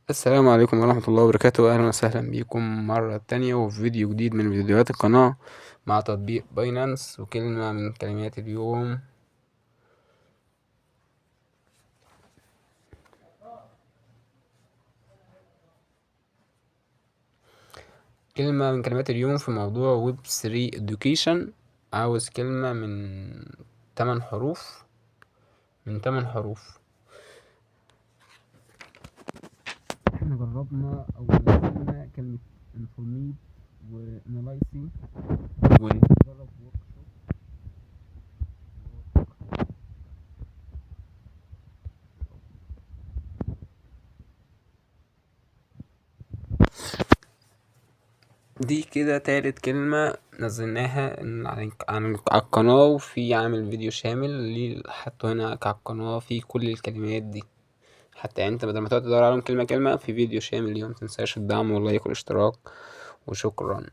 السلام عليكم ورحمة الله وبركاته، أهلا وسهلا بكم مرة تانية وفي فيديو جديد من فيديوهات القناة مع تطبيق باينانس. وكلمة من كلمات اليوم كلمة من كلمات اليوم في موضوع ويب 3 education. عاوز كلمة من 8 حروف، من 8 حروف. احنا جربنا او نزلنا كلمة informed و analyze ونجرب workshop. دي كده تالت كلمة نزلناها على القناة، وفي عامل فيديو شامل اللي حاطه هنا على القناة في كل الكلمات دي، حتى انت بدل ما تقعد تدور عليهم كلمة كلمة في فيديو شامل ليهم. متنساش الدعم واللايك والاشتراك، وشكرا.